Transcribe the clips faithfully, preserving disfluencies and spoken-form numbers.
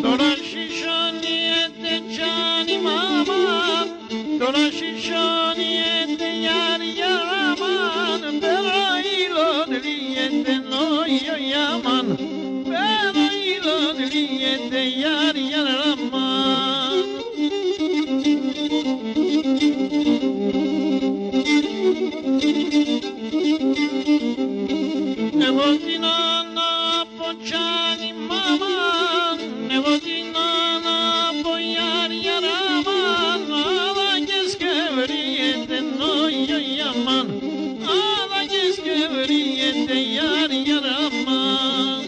Τώρα σιχώνεται τσάνι μαμάν, τώρα σιχώνεται γιαρ γιαρ αμάν, πέρα ήλον λύεται νόιο γιαμάν, πέρα ήλον λύεται γιαρ γιαρ αμάν. Εγώ τίναν από τσάνι μαμάν, εγώ τίναν από γιαρ γιαρ αμάν, αλλά και σκευρίεται νόιο γιαμάν, αλλά και σκευρίεται γιαρ γιαρ αμάν.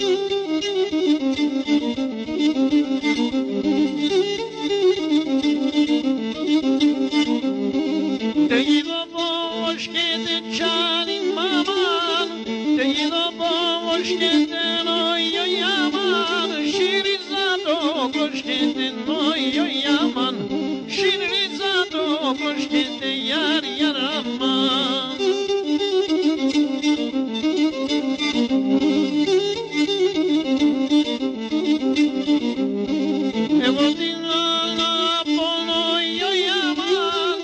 Τ' εγίνω πόβος και τ' τσάνι μαμάν, τ' εγίνω πόβος και τ' νόιο γιαμάν, σιρίζα τ' όκρος και τ' νόιο γιαμάν, σιρίζα τ' όκρος και τ' γιαρ γιαρ αμάν. Εγώ τίναν από νόιο γιαμάν,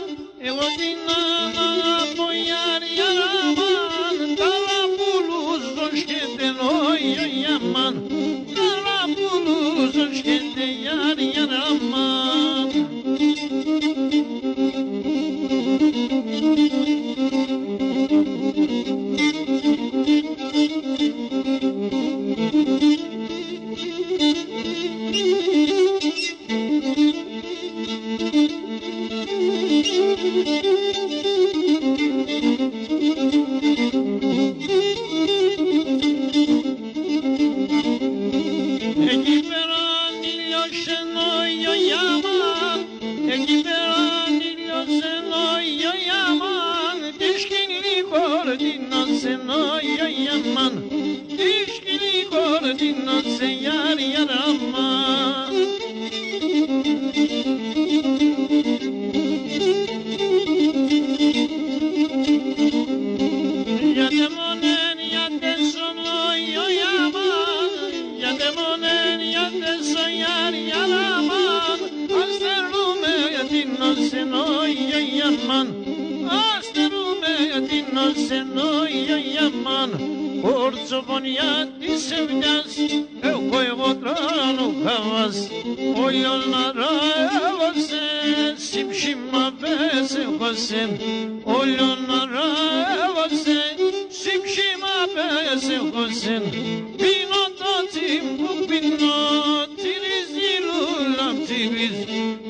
εγώ τίναν από γιαρ γιαρ αμάν, τ' άλλα πουλούζω και τ' νόιο γιαμάν, τ' άλλα πουλούζω και τ' γιαρ γιαρ αμάν. Εκεί πέρα ήλιος νόιο γιαμάν, εκεί πέρα ήλιος νόιο γιαμάν, τη σκυλή χορτίνας νόιο γιαμάν, τη σκυλή χορτίνας γιαρ γιαρ αμάν. Γιατ' εμονέν, γιατ' εσόν νόιο γιαμάν, γιατ' εμονέν, γιατ' εσόν γιαρ γιαρ αμάν, ας στερούμε τίνας νόιο γιαμάν, ας στερούμε τίνας νόιο γιαμάν, κορτσοπονιά της ευτιάς, εγώ, εγώ τρανό χαβάς. Όλιον αρέβασεν, σιμ σιμ απέσεχωσεν. Όλιον αρέβασεν, σιμ σιμ απέσεχωσεν. Πίνω το τσιμπούκ, πίνω, τσιρίζ' η λούλα, τσιρίζ'.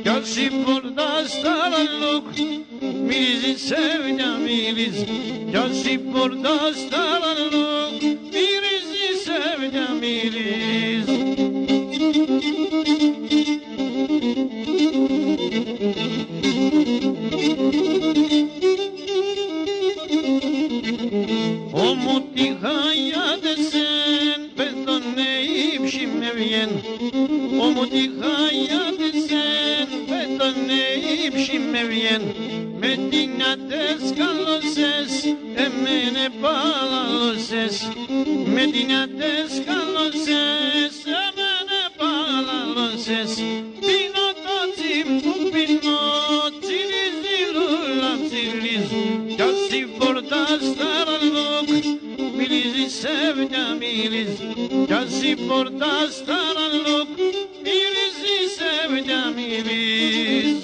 Κι ας η πόρτα στ' αραλούκ μυρίζ', η σέβια μυρίζ', κι ας η πόρτα στ' αραλούκ μυρίζ', η σέβια μυρίζ'. Όμως τη χαλιά τ' εσέν πέτανε, η ψ' μ' εβγαίν'. Όμως τη χαλιά τ' εσέν πέτανε, η ψ' μ' εβγαίν'. Με τίνια τ' εσκαλώσες, εμέν επαλαλώσες. Με τίνια τ' εσκαλώσες, εμέν επαλαλώσες. Πίνω το τσιμπούκ, πίνω, τσιρίζ' η λούλα, τσιρίζ'. Κι ας η πόρτα στ' αραλούκ μυρίζ', η σέβια μυρίζ'. Κι ας η πόρτα στ' αραλούκ μυρίζ', η σέβια μυρίζ'.